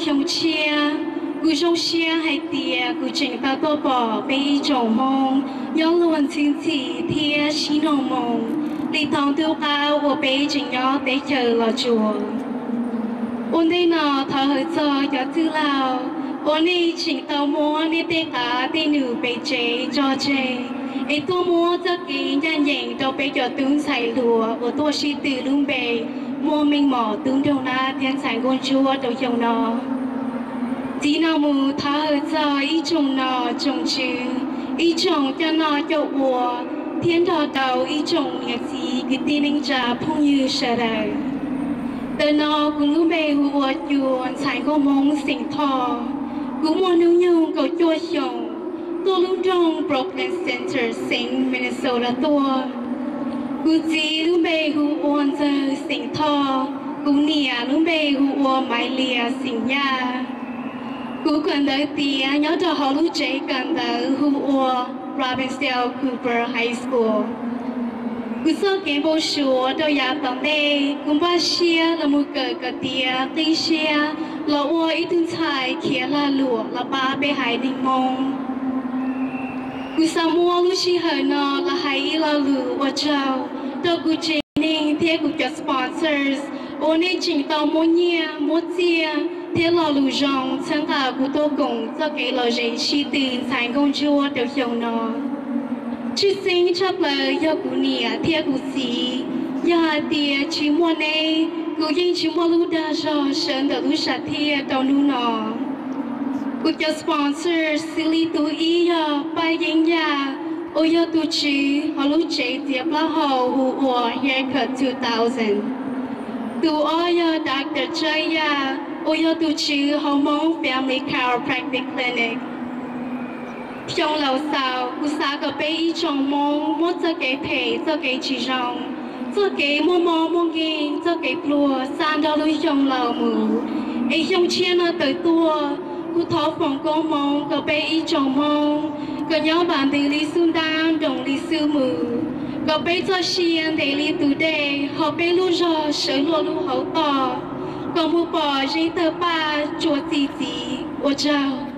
xyoo tshiab, kuv zoo siab hais tias kuv tseem tau tuaj pom peb ib tsoom Hmoob nyob luag ntxhi ntxhi thiab sib nug moo li thaum ntuj qab uas peb tseem nyob teb chaws Los Tsuas. Ua ntej no thov hawm txog cov txwj laug uas nej tseem tau muab nej tej qav tej num pem tsev tso tseg es tuaj muab txoj kev ncaj ncees rau peb cov tub ntxhais hluas uas tuaj sib tw lub npe muaj meej mom Tub Nraug Nab thiab Ntxhais Nkauj Ntsuab rau xyoo no. Txiv no mus thov hawm txog ib tsoom nom tsoom tswv, ib tsoom coj noj coj ua, thiab nrog rau ib tsoom niam txiv kwv tij neej tsa phooj ywg sawv daws. Ntawm no kuv lub npe hu ua Cua Ntxhais Nkauj Hmoob xeem Thoj. Kuv muaj hnub nyoog kaum cuaj xyoos, tuaj lub nroog Brooklyn Center xeev Minnesota tuaj. Kuv txiv lub npe hu ua Ntxawg xeem Thoj, kuv niam lub npe hu ua Maiv Lias xeem Yaj. Kuv kawm ntawv tiav nyob rau hauv lub tsev kawm ntawv hu ua Robbinsdale Cooper High School. Kuv txoj kev npau suav rau yav tom ntej, kuv npaj siab los mus kawm kom tiav qib siab los ua ib tug ntxhais khiav lag luam los pab peb haiv neeg Hmoob. Kuv xav muab lub sij hawm no los hais ib lo lus ua tsaug rau kuv tsev neeg thiab kuv cov sponsors uas nej tseem tau muab nyiaj muab txiaj thiab lo lus zoo txhawb nqa kuv tuaj koom txoj kev lom zem sib tw ntxhais nkauj ntsuab rau xyoo no. Tshwj xeeb tshaj plaws yog kuv niam thiab kuv txiv. Yog hais tias tsis muaj neb, kuv yeej tsis muaj lub dag zog sawv ntawm lub sam thiaj rau hnub no. Kuv cov sponsor xws li tus ib yog Paj Yeeb Yaj, uas yog tus tswv hauv lub tsev txiav plaub hau hu ua Haircut two thousand. Tus ob yog Doctor Tsawb Yaj, uas yog tus tswv hauv Hmoob Family Chiropractic Clinic. Xyoo laus xaus, kuv xav kom peb ib tsoom Hmoob muab txoj kev phem, txoj kev tsis zoo, txoj kev muaj mob muaj nkeeg, txoj kev pluag xa nrog lub xyoo laus mus, es xyoo tshiab no tawm tuaj. Kuv thov foom koob hmoov kom peb ib tsoom Hmoob kom nyob vam ntws li xub ntab, nroos li xub mus, kom peb txoj sia ntev li tus dej, ho peb lub zog sawv luaj lub hauv toj, kom mus pom zeb tawg paj tsua txi txiv. Ua tsaug.